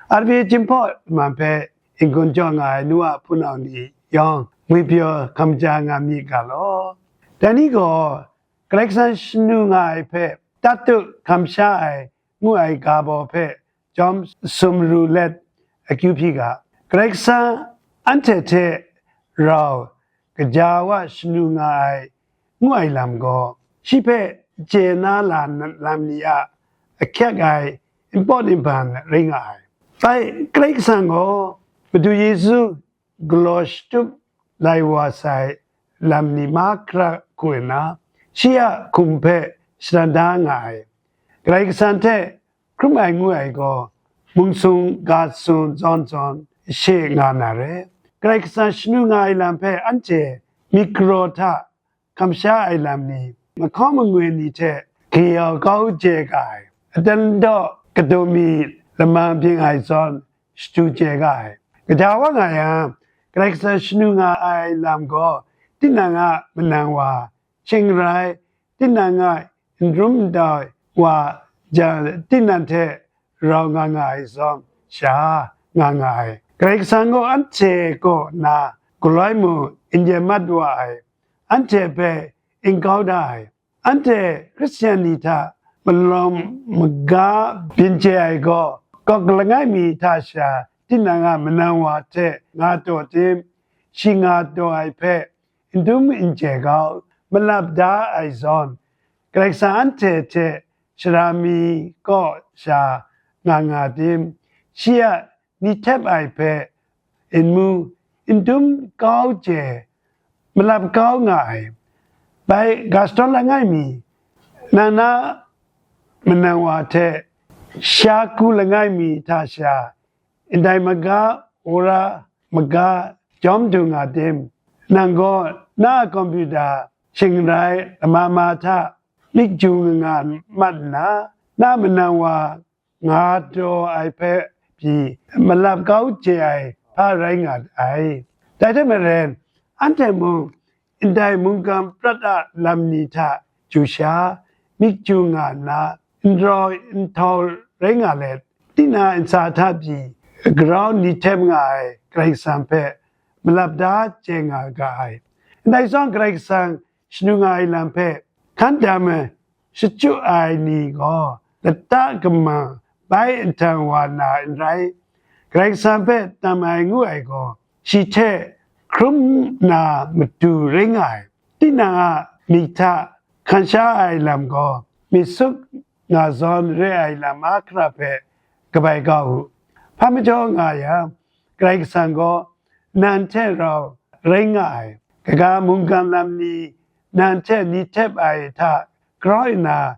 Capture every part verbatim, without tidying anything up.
R B A Jinghpaw man hpe n-gun jaw nga ai nu a hpunau ni yawng, ngwipyaw hkam ja nga myit ga law. Dai ni gaw, Karai Kasang shanu nga ai hpe tatut hkam sha ai ngu ai ga baw hpe jawm sumru let akyu hpyi ga. Karai Kasang anhte hte rau gaja wa shanu nga ai ngu ai lam gaw, shi hpe chye na la lam ni a ahkyek ai npawt nban rai nga ai. Bai, Karai Kasang gaw Madu Yesu galaw shatup lai wa sai lam ni mahkra hku nna, shi a hkum hpe shadan da nga ai. Karai Kasang hte hkrum ai ngu ai gaw, mung sung ga sung zawn zawn she nga na re. Karai Kasang shanu nga ai lam hpe anhte myit garaw hta kamsha ai lam ni, mahkaw mangwi ni hte gayau kau chye ga ai. Adan daw kadu mi lamang bying ai zawn shadu chye ga ai. Gaja wa nga yang, Karai Kasang shanu nga ai lam gaw, tinang a manang wa, shing rai, tinang a n rum n dau wa jan, tinang hte rau nga nga ai zawn sha nga nga ai. Karai Kasang gaw anhte kaw na galoi mung n yen mat wa ai, anhte hpe n kau da ai. Anhte Hkristian ni hta malawm maga byin chye ai gaw, gawk langai mi hta sha tinang a manang wa hte nga taw tim, shi nga taw ai hpe n dum n chye kau, malap da ai zawn, Karai Kasang anhte hte sara mi kaw sha nga nga tim, shi a ni htep ai hpe n mu, n dum kau chye, malap kau nga ai. Bai, ga shadawn langai mi, nang na manang wa hte sha ku langai mi hta sha, ndai maga, wora maga, jawm du nga tim? Nang gaw na a kompyuta, shing rai, lama ma hta, myit ju nga nga mat nna, na manang wa nga taw ai hpe pyi malap kau chye ai hpa rai nga ai. Dai hte maren, anhte mung ndai mungkan prat a lam ni hta ju sha, myit ju nga nna, n raw n htau rai nga let, tinang a ntsa hta pyi grau ni htep nga ai Karai Kasang hpe malap da chye nga ga ai. Ndai zawn, Karai Kasang shanu nga ai lam hpe hkan dam ai shachyu ai ni gaw lata kamang bai nhtang wa na n rai. Karai Kasang hpe tam ai ngu ai gaw, shi hte hkrum na matu rai nga ai. Tinang a myit hta hkan sha ai lam gaw, myit suk nga zawn re ai lam mahkra hpe kabai ga u. Hpa majaw nga yang, Karai Kasang gaw nang hte rau rai nga ai. Kaga mungkan lam ni nang hte ni htep ai hta grau nna,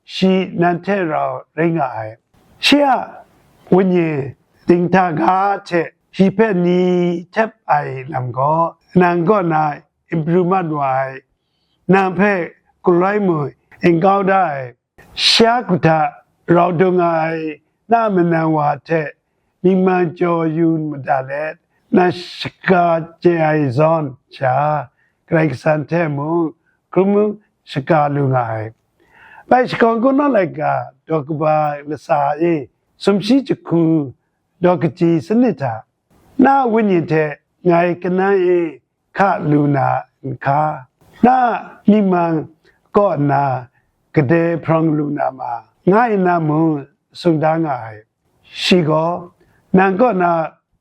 shi nang hte rau rai nga ai. Shi a wenyi dinghta ga hte shi hpe ni htep ai lam gaw, nang kaw na n pru mat wa ai, nang hpe galoi mung n kau da ai, shi a hku hta rau dung nga ai na manang wa hte myit mang jaw yu mada let, nang shaga chye ai zawn sha, Karai Kasang hte mung hkrum shaga lu nga ai. Bai, Shakawn Kungdawn laika daw kaba latsa e, sumshi jahku daw kaji sanit hta, na wenyi hte ngai kanang e hka lu na n hka, na myit mang kaw nna gade hprawng lu na ma, nga nna mung tsun da nga ai. Shi gaw, nang kaw na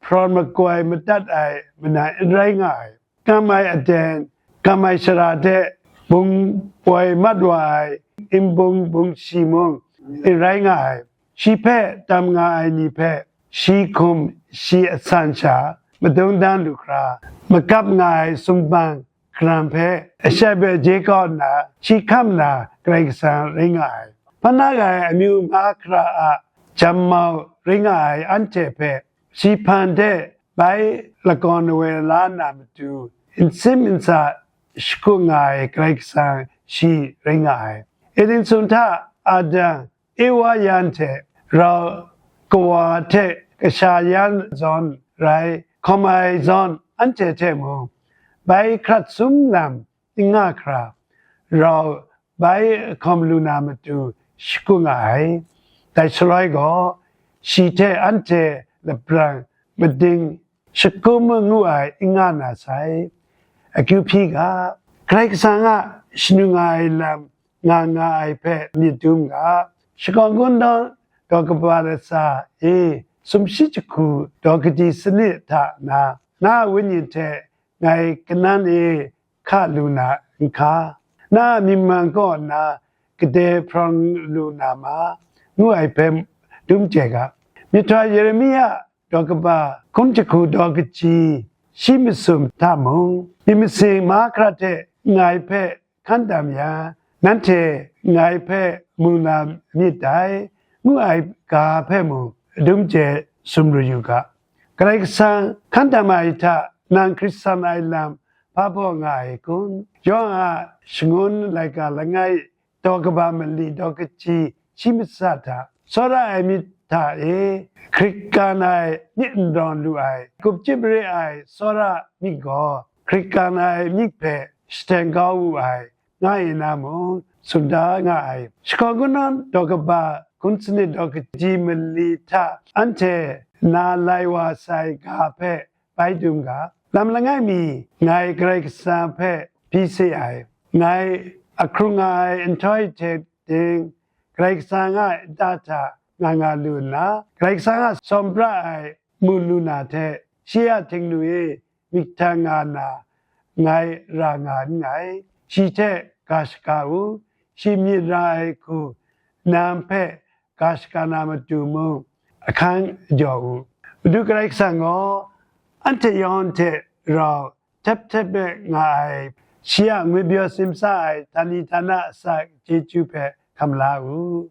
hprawn makoi madat ai manang n rai nga ai. Kam ai aten, kam ai sara hte bung poi mat wa ai, n bung bung shi mung n rai nga ai. Shi hpe tam nga ai ni hpe, shi hkum shi asan sha madung dan lu hkra, magap nga ai sumpan garan hpe ashai hpe je kau nna, shi hkam na Karai Kasang rai nga ai. Hpa na rai ai amyu mahkra a jam mau rai nga ai anhte hpe, shi hpan de bai lagawn awe la na matu, n sim n sa shakut nga ai Karai Kasang shi rai nga ai. Eden sung hta Adam, Ewa yan hte rau kawa hte kasha yan zawn rai, hkawm ai zawn anhte hte mung, bai hkrat sum lam n nga hkra, rau bai hkawm lu na matu shakut nga ai. Dai shaloi gaw, shi hte anhte laprang mading shakum ngu ai n nga na sai. Akyu hpyi ga, Karai Kasang a shanung ai lam nga nga ai hpe myit dum ga, shakawn kungdawn daw kaba latsa e sumshi jahku daw kaji sanit hta na, na a wenyi hte ngai kanan e hka lu na nhka, na a mying mang kaw nna gade hprawng lu na ma, ngu ai hpe dum chye ga. Myihtoi Yeremia daw kaba hkum jahku daw kaji shi masum hta mung, myit masin mahkra hte ngai hpe hkan tam yang, nanhte ngai hpe mu na myit dai, ngu ai ga hpe mung dum chye sumru yu ga. Karai Kasang hkan tam ai hta nang Hkristan ai lam hpa baw nga ai kun? Yawhan a shangun laika langai daw kaba mali daw kaji shi matsa hta, tsawra ai myit hta e, hkrit kan ai myit n dawn lu ai, gup chyip mare ai tsawra myit gaw, hkrit kan ai myit hpe shateng kau wu ai, nga e na mung, tsun da nga ai. Shakawn kungdawn daw kaba hkum sanit daw kaji mali hta anhte na lai wa sai ga hpe bai dum ga. Lam langai mi ngai Karai Kasang hpe hpyi se ai. Ngai ahkrung nga ai nhtoi hte ting, Karai Kasang a nta hta nga nga lu nna, Karai Kasang a tsawm pra ai mu lu na hte, shi a htingnu e myit htan nga na, ngai ra nga nngai. Shi hte ga shaga u, shi myit ra ai hku nang hpe ga shaga na matu mung, ahkang jaw u. Madu Karai Kasang gaw anhte yawng hte rau htep htep e nga ai, shi a ngwipyaw simsa ai htani htana asak chyeju hpe hkam la u.